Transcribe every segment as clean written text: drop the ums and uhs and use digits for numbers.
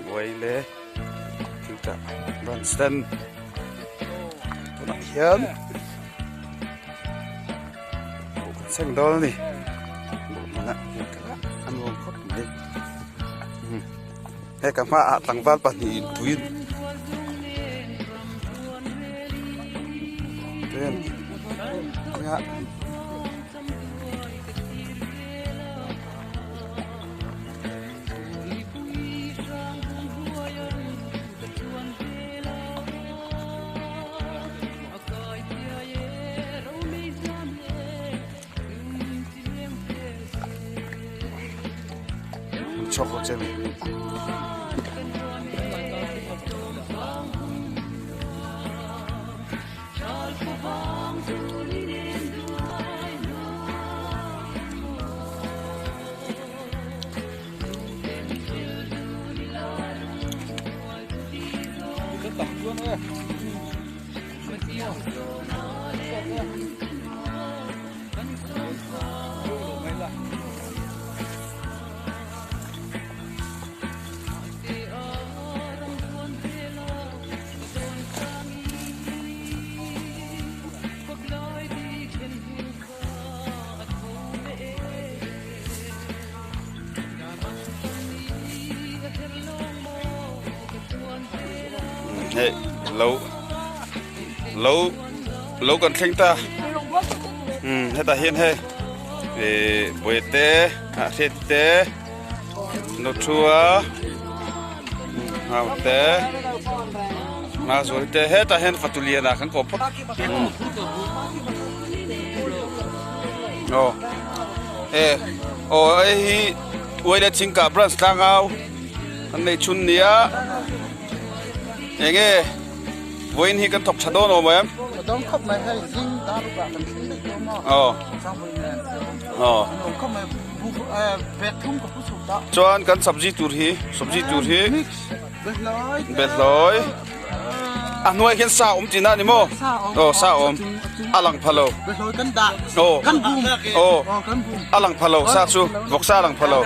Buai le thil tah bandstand tunah hian buh kan seng dawn a ni buh hmunah hian kal a a nuam khawp mai he ka hmaah tlangval pahnihin tui tui an chhuak lo che mi. Hei lo lo lo kan thleng ta um hetah hian hei ih buaite ah hriat te Nuthua ngau te nga zual te hetah hian fatu lian ah kan kawm phawt aw e aw hei hi uai leh thingkah branch tlangau kan nei chhun nia eng nge vawiin hi kan thawk tha dawn awm em aw aw. Chuan kan sabzi tur hi sabzi tur hi behlawi a hnuai khian sa awm tihna a ni maw aw sa awm a lang pha lo aw aw a lang pha lo sa chu vawksa a lang pha lo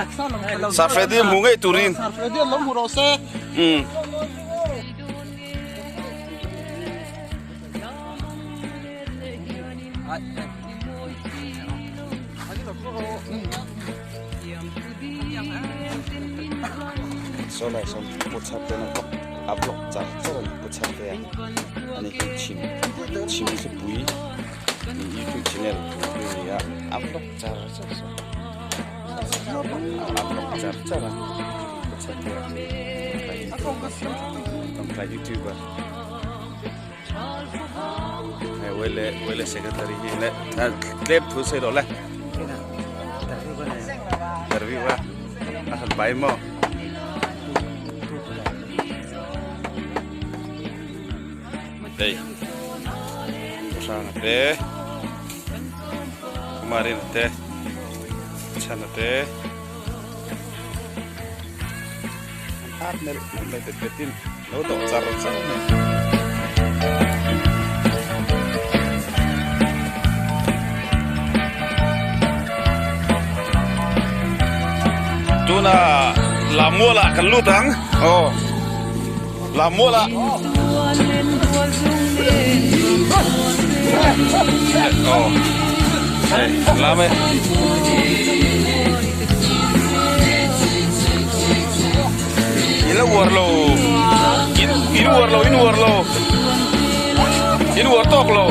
sa Freddy hmu ngei turin umm. Saw lai sawn pu chhar te an vlog a vlog char char a ni pu chhar te a ani hi chhim chhim thlipui youtube channel tu a ni a a vlog char char a vlog char char a pu chhar te a youtuber. Hei wele wele secretary hi le tlem thu sei rawh le interview a a han pai maw hei hranga te kumarina te chhana te an at melh melh mai bet betin lo dawh char char a ni. Tuna Lamuala kan lut ang aw Lamuala aw hei lam e. In la uar lo in in uar lo in uar lo in uar tawk lo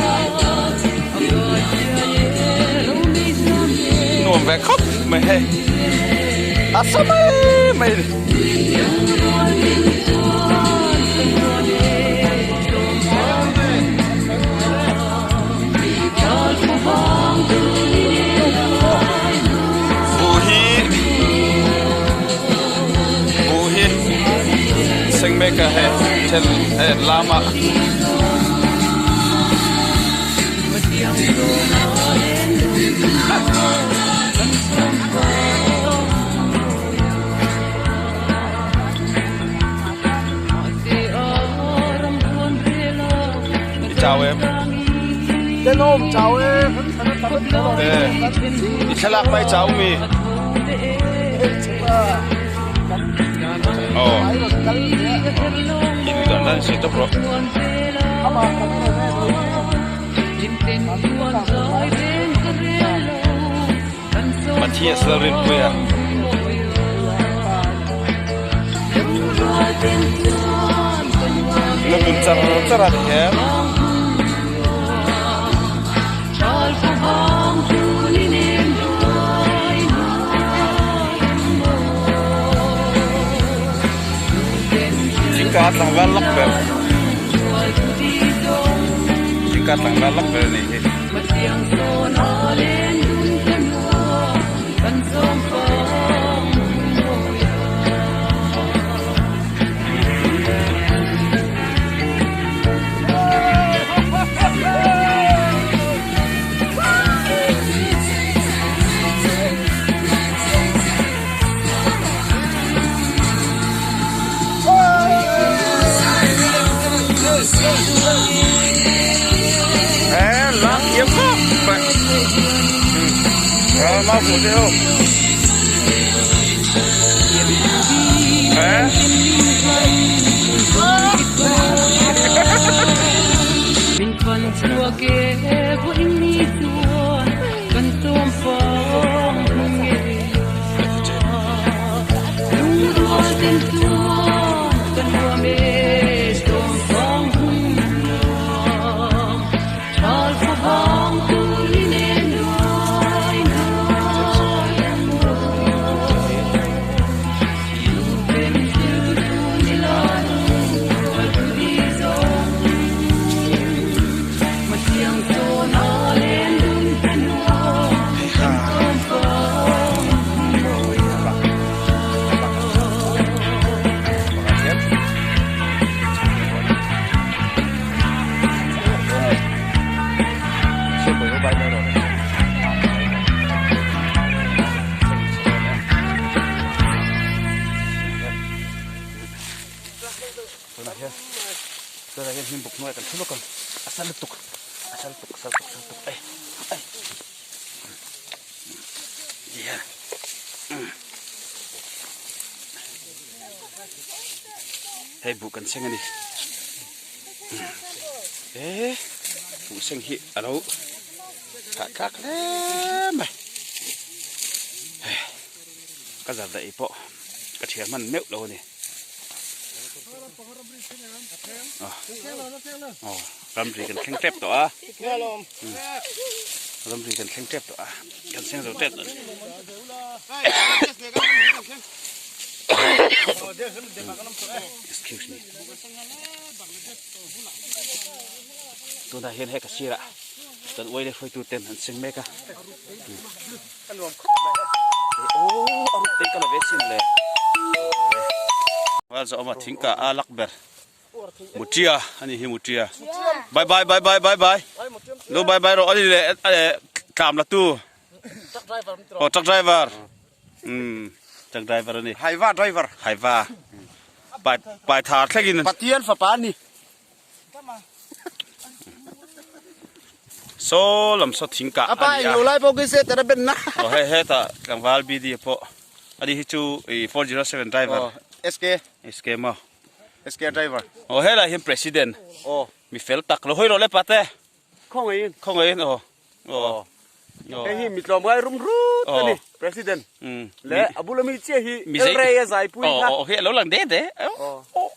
nuam ve khawp mai hei a sa mai mai ni. Buh hi buh hi seng mek a hei then hei an lam a. I chau em? I thlalak mai chau mi. In dan dan si tawp rawh. Mathias Lalrinpuia. Lungdun char char a ni hian. Thingka tlangval lak ber Thingka tlangval lak ber a nih hi. Tunah hian tunah hian hnim buk hnuaiah kan thu lawk ang a sal lutuk a sal lutuk a sal lutuk a sal lutuk ei ei ti hian hei buh kan seng a ni e buh seng hi a lo hahthlak hle mai ka zar daih pawh ka thian hman meuh lo a ni. Ramri kan thleng tep tawh a ramri kan thleng tep tawh a kan seng zo tep tawh excuse me tunah hian hei ka sirah kan uai leh hruaitu ten an seng mek a Aw a ruk te ka la ve sin le. Val zawh awm a thing ka a lak ber. Mutia ani hi mutia. Bye bye bye bye bye bye. Lo bye bye rawh ani le tlam la tu. Oh truck driver. Um truck driver ani. Haiva driver. Haiva. Pai pai thar thlengin. Pathian fapa ani. Saw lam saw thing kah a ni a. Aw hei hetah tlangval BD pawh ani hi chu ih 407 driver. SK. SK maw. SK driver. Aw helai hian president. Aw. Mi fel tak lo hawi rawh le pate. Khawngaihin. Khawngaihin aw. Aw. Aw. Hei hi mi tlawmngai rum rut a ni president. Le a bula mi chiah hi El Rey a zaipui kha. Aw hi a lo lang de de. Aw.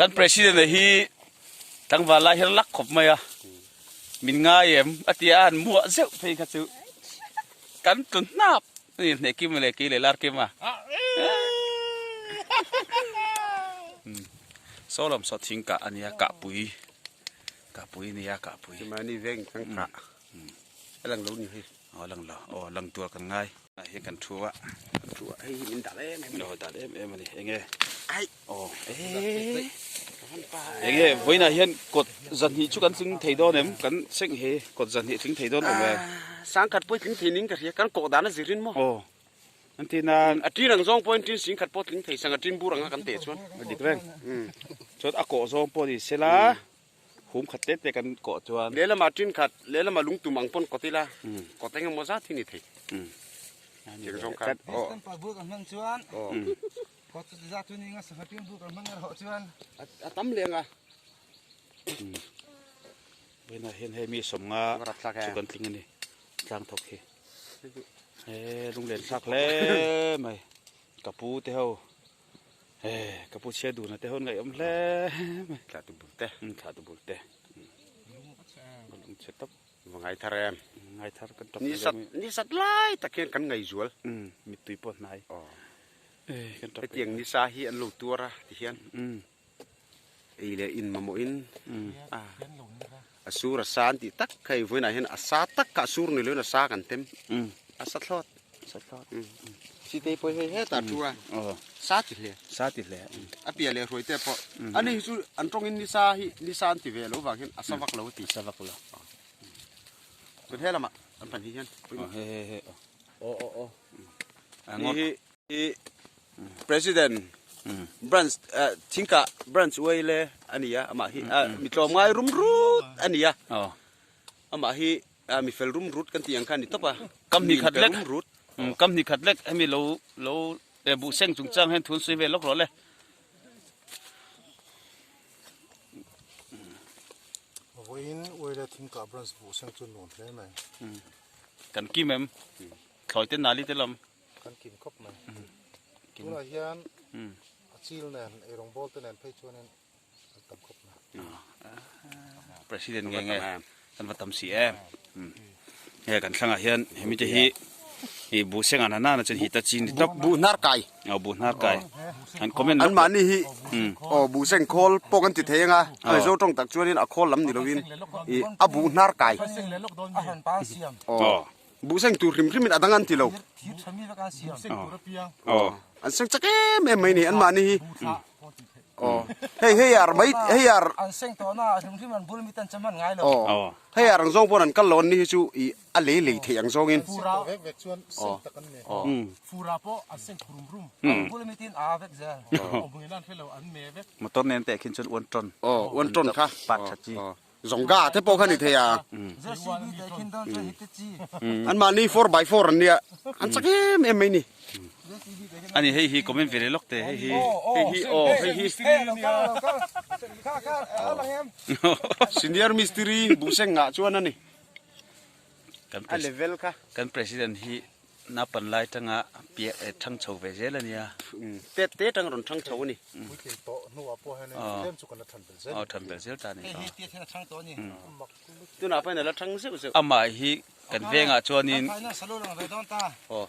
Kan president a hi tlangval lai hian lak khawp mai a. Min ngai em a ti a han muah zeuh phei kha chu kan tlu hnap a ni hneh kim leh kei leh lar kim a. Saw lam saw thing kah a nia kahpui kahpui a nia kahpui. Mahni veng kan kah a lang lo ni hei. Aw a lang lo aw lang tur kan ngai. Ah hian kan thu a. Kan thu a hei hi min dah em em a ni. Aw dah em em a ni enge. Ai. Aw eh enge vawiinah hian kawt zahnih chu kan tling thei dawn em kan seng hi kawt zahnih tling thei dawn awm e. Sangkhat pawh i tling thei ning ka hria kan kawh dan a zirin maw. Aw An ti nan. A ṭin ang zawng pawhin ṭin sing khat pawh tling thei sang a ṭin bur anga kan teh chuan. A dik reng. Chuan a kawh zawng pawh ni sela hum khat te te kan kawh chuan. Lehlamah ṭin khat, lehlamah lungtum ang pawn kawt ila, kawt eng emaw zat hi ni thei. Cheng zawng khan. Kan pa bur kan hman chuan. A tam leng a. Vawiinah hian hei mi sawmnga chu kan tling a ni tlang thawk hi. He lunglen thlak hle mai ka pu te ho he ka pu chhia duna te ho an ngaihawm hle mai. Thlah tu bul te. Thlah tu bul te. Lung chhe tawp. Va ngai thar em. Ngai thar kan tap Ni sat ni sat lai tak hian kan ngaihzual. Mittui pawh hnai. Kan tap. Hetiang nisa hi an lo tuar a ti hian. Ei leh in mamawh in a a sur a sa an tih tak kha hei vawiinah hian a sa tak kha a sur ni loin a sa kan tem a sa thlawt sa thlawt sitei pawh hei hetah thu a sa ti hle sa ti hle a piah leh hruai te pawh ani hi chu an tawngin nisa hi nisa an ti ve lo vang hian a sa vak lo a ti sa vak lo chuan he lamah an pan hi hian he he he aw aw aw hi hi President branch Thingkah branch uai le a ni a amah hi mi tlawm ngai rum rut a ni a amah hi mi fel rum rut kan tih ang kha a ni tawp a kam hnih khat lek kam hnih khat lek hemi lo lo buh seng chung chang hian thun sawi ve lawk rawh le. Vawiin uai le Thingkah branch buh seng chu nuam hle mai. Kan kim em thlawi te nali te lam. Kan kim khawp mai. Tunah hian a chil nen eirawng bawl te nen phei chuanin an tam khawp mai. President nge nge kan va tam si em. He kan thlangah hian hemi te hi hi buh seng an han a chuan hi ta chin ni tawp. Buh hnar kai. Aw buh hnar kai. An comment An mahni hi aw buh seng khawl pawh kan ti thei anga a Mizo tawng tak chuanin a khawl lam ni lovin ih a buh hnar kai. Aw. Buh seng tur hrim hrimin a dang an ti lo. Aw, an seng chak em em mai ni an mahni hi. Aw, hei hei ar mai hei ar. An seng tawh na hrim hrim an bul mi tan chaman ngai lo. Aw, hei ar ang zawng pawn an kal lo an ni hi chu i a lei lei theih ang zawngin. Fura vek vek chuan seng tak an ni. Fura pawh an seng khurum rum. An bul mi tin a vek zel. Awm an hre lo an me vek. Motor nen teh khin chuan uan tawn. Aw, uan tawn kha. Pat tha chi. Zawngga te pawh kha ni thei a. An mahni 4x4 an nia, an chak em em mai ni. Ani hei hi comment ve leh lawk te hei hi. Hei hi aw hei hi. Senior mistiri buhseng ngah chuan a ni. A level kha. Kan president hi Napan lai tanga piah eh thang chho ve zel a nia. Tet te tang rawn thang chho a ni. Puitling tawh hnuah pawh hian tlem chu kan la than belh zel. Aw than belh zel ta a ni. Hei hi tia thil a thang tawh a ni. Tunah pawhin a la thang zeuh zeuh. Amah hi kan vengah chuanin. Finance a lo lang ve dawn ta. Aw.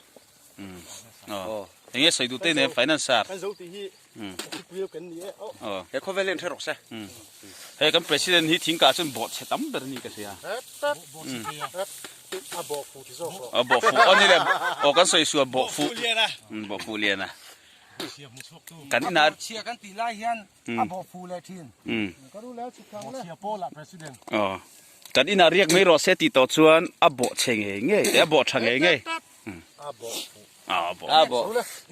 Aw. Enge sawi duh te nen finance sar. Kan zo tih hi thupui kan ni e. Aw. He khawvel hian hre rawk se. Hei kan president hi thingkah chuan bawh chhe tam ber a ni ka hria. A bawh fuh ti zawk rawh. A bawh fuh aw ni le. Aw kan sawi sual bawh fuh. Bawh fuh lian a. Kan inah. A bawh chhia kan tih lai hian a bawh fuh leh thin. Ka ru leh chhuk thang le. Bawh chhia pawl ah president. Aw. Kan inah riak mai rawh se tih tawh chuan a bawh chhe ngei ngei a bawh tha ngei ngei. A bawh fuh. A bawh. A bawh.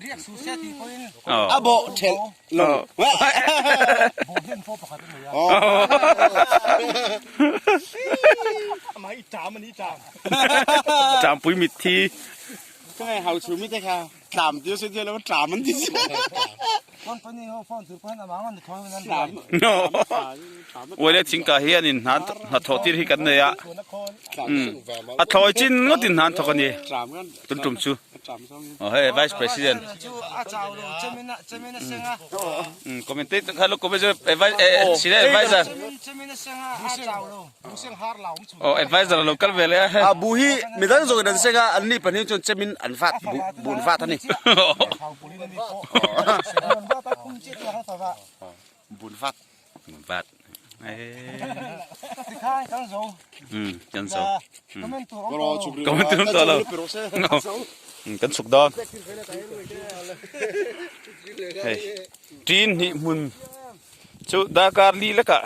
Riak su se tih pawhin. A bawh thelh lo. Bawh hlen pawh pakhat a nei a. Amah i ṭam a ni ṭam. Ṭampui mitthi. Ka ngai hau chhum i te kha tlam ti a sawi thei lo ṭam an ti si. Company ho phone tur pawhin amah ang an ni thawi in an buai. Uaile thingkah hian in hnathawh tir hi kan nei a. A thlawi chin ngawt in hna an thawk a ni. Tun tum chu. Aw hei vice president. Commentator kha lo comment senior advisor. Aw advisor lo kal ve leh a. A bu hi midang zawk in an seng a an ni pahnih chuan chemin an vat bu an vat a ni. Bun vat. Bun vat. Kan zo. Comment tur tawh lo. Kan chhuk dawn. Hei tin hnih hmun chu darkar li lekah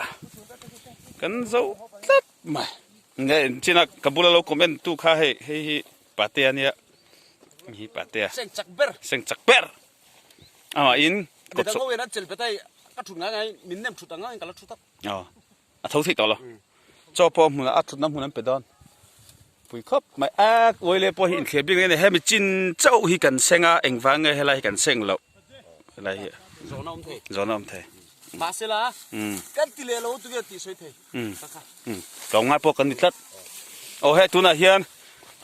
kan zo tlat mai. Nge china ka bula lo comment tu kha hei hei hi Patea ania. Hi Patea. Seng chak ber. Seng chak ber. Amah in kawt Midang ho in an chel pet ai ka thut ngai ngai min nem thut ang ngai ka la thu tak. Aw a tho theih tawh lo. Chaw pawh hmunah a thutna hmun an pe dawn. Pui khawp mai a uai leh pawh hi inthliar bik nei a ni. Hemi chin chauh hi kan seng a engvang nge helai hi kan seng loh. Helai hi. Zawhna awm thei. Zawhna awm thei. Mahsela kan ti leh lo tu nge tih sawi thei. Kha kha. Tlawmngai pawh kan ni tlat. Aw hei tunah hian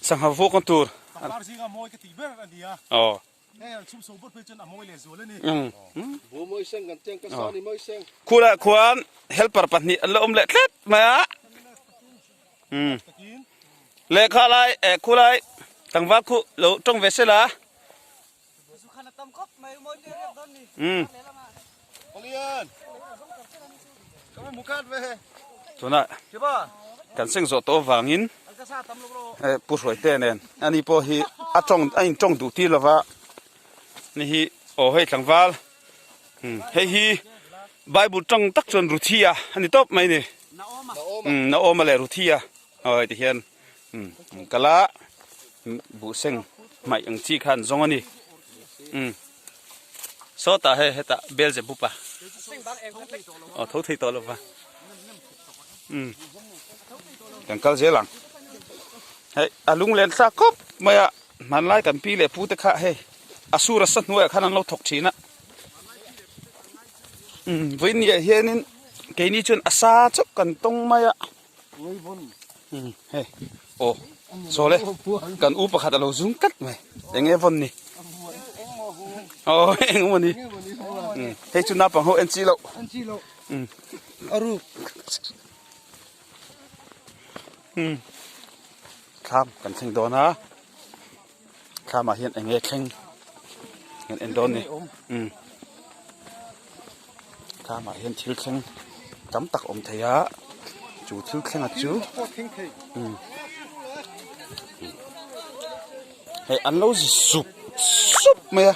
sangha vuk ang tur. Pangpar zinga mawi ka tih ber a nia. Aw. Hei an chhum so bawt phei chuan a mawi leh zual a ni. Bu mawi seng kan tiang ka sa ni mawi seng. Khulai khuan helper pahnih an la awm leh tlat mai a. Lehkha lai eh khulai tlangval khu lo tawng ve sela. Tunah kan seng zawh tawh avangin Pu Hruaite nen ani pawh hi a tawng a intawng duh tir lova ni hi aw hei tlangval hei hi Bible tawng tak chuan Ruthia a ni tawp mai a ni Naoma leh Ruthia aw tihian an kal a buhseng hmaih ang chi kha an zawng a ni sawtah hei hetah Beelzebub a aw tho thei tawh lo va kan kal zel ang hei a lunglen thlak khawp mai a hmanlai kan pi leh pu te kha hei a sur a sa hnuaiah khan an lo thawk thin a vawiin ah hianin keini chuan a sa chauh kan tawng mai a. Hei aw saw le kan u pakhat a lo zum tlat mai eng nge vawn ni aw eng emaw ni hei chu naupang ho en chi loh thlam kan thleng dawn a thlam ah hian eng nge thleng kan en dawn ni thlam ah hian thil thleng tam tak awm thei a chu thil thleng a chu hei an lo zi sup sup mai a.